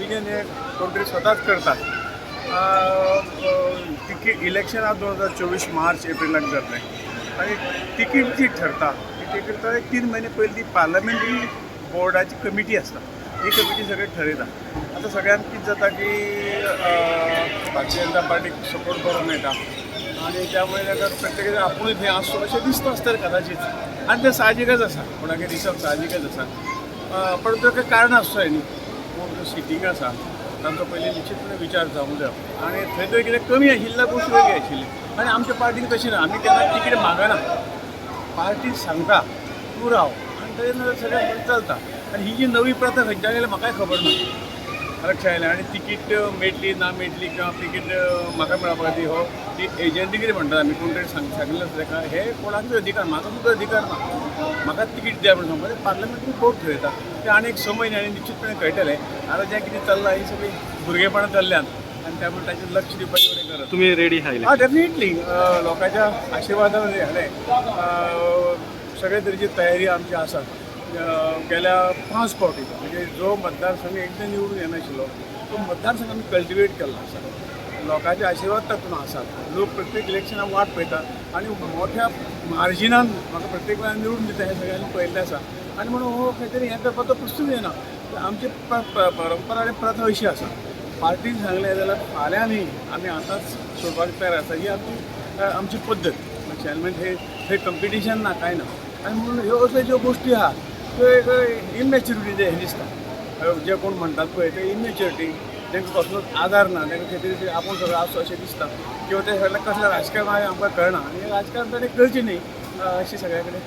Decision हे कोण तरी स्वताच करतात. तिकीट इलेक्शन 2024 मार्च एप्रिलाक जातलें आनी तिकीट जी ठरता ती तिकीट एक 3 म्हयने पयलीं ती पार्लमेंटरी बोर्डाची कमिटी आसता. ही कमिटी सगळें ठरयता. आतां सगळ्यांक कितें जाता की भारतीय जनता पार्टीक सपोर्ट बरो मेळटा आनी त्यामुळे ताका प्रत्येकाचें आपुणूय थंय आसचो अशें दिसता आसतलें कदाचित आनी तें साहजिकच आसा, कोणाकय दिसप साहजिकच आसा. पण ताका कारण आसचो न्ही. कोण जो सिटींग आसा तांचो पयलीं निश्चितपणे विचार जावंक जाय आनी थंय थंय कितें कमी आशिल्ल्या गोश्ट वेगळी आशिल्ली आनी आमच्या पार्टीन तशें ना. आमी केन्ना तिकीट मागना. पार्टी सांगता तूं राव आनी थंय नंतर सगळें चलता. आनी ही जी नवी प्रथा खंयच्यान येयल्या म्हाकाय खबर ना. लक्षात आयलें? आनी तिकीट मेळटली ना मेळटली किंवा तिकीट म्हाका मेळपा खातीर हो ती एजंटी कितें म्हणटात आमी, कोण तरी सांगिल्लें आसता ताका. हे कोणाकूच अधिकार, म्हाका सुद्दां अधिकार ना म्हाका तिकीट द्या म्हणून सांगपाचें. पार्लमेंटरी बोर्ड ठरयता तें आनी एक समय न्ही आनी निश्चितपणे कळटलें. आतां जें कितें चल्लां ही सगळीं भुरगेपणां चल्ल्यात आनी त्यामुळे ताचेर लक्ष दिवपाची एवढें गरज. तुम्ही रेडी आहा? हा, डेफिनेटली. लोकांच्या आशिर्वादान जालें. सगळे तरेची तयारी आमची आसा. गेल्या पांच फावटी म्हणजे जो मतदारसंघ एकदां निवडून येनाशिल्लो तो मतदारसंघ आमी कल्टिवेट केल्लो आसा. लोकांचे आशिर्वाद तातूंत आसात. लोक प्रत्येक इलेक्शनाक वाट पळयता आनी मोठ्या मार्जिनान म्हाका प्रत्येक वेळार निवडून दिता हें सगळ्यांनी पळयल्लें आसा. आनी म्हणून हो खंय तरी हें करपाचो प्रश्नूच येना. आमची परंपरा आनी प्रथा अशी आसा, पार्टीन सांगलें जाल्यार फाल्यां न्ही, आमी आतांच सोडपाक तयार आसा. ही आमची पद्दत. लक्षात? हे थंय कंपिटिशन ना, कांय ना. आनी म्हणून ह्यो असल्यो ज्यो गोश्टी आहा त्यो एक इमॅच्युरिटी हें दिसता. जे कोण म्हणटात पळय ते इमॅच्युरिटी, तांकां कसलोच आदार ना, तांकां खंय तरी आपूण सगळें आसचो अशें दिसता किंवा ते सगळें कसलें राजकारण आमकां कळना आनी हें राजकारण ताणें करचें न्ही अशी सगळ्या कडेन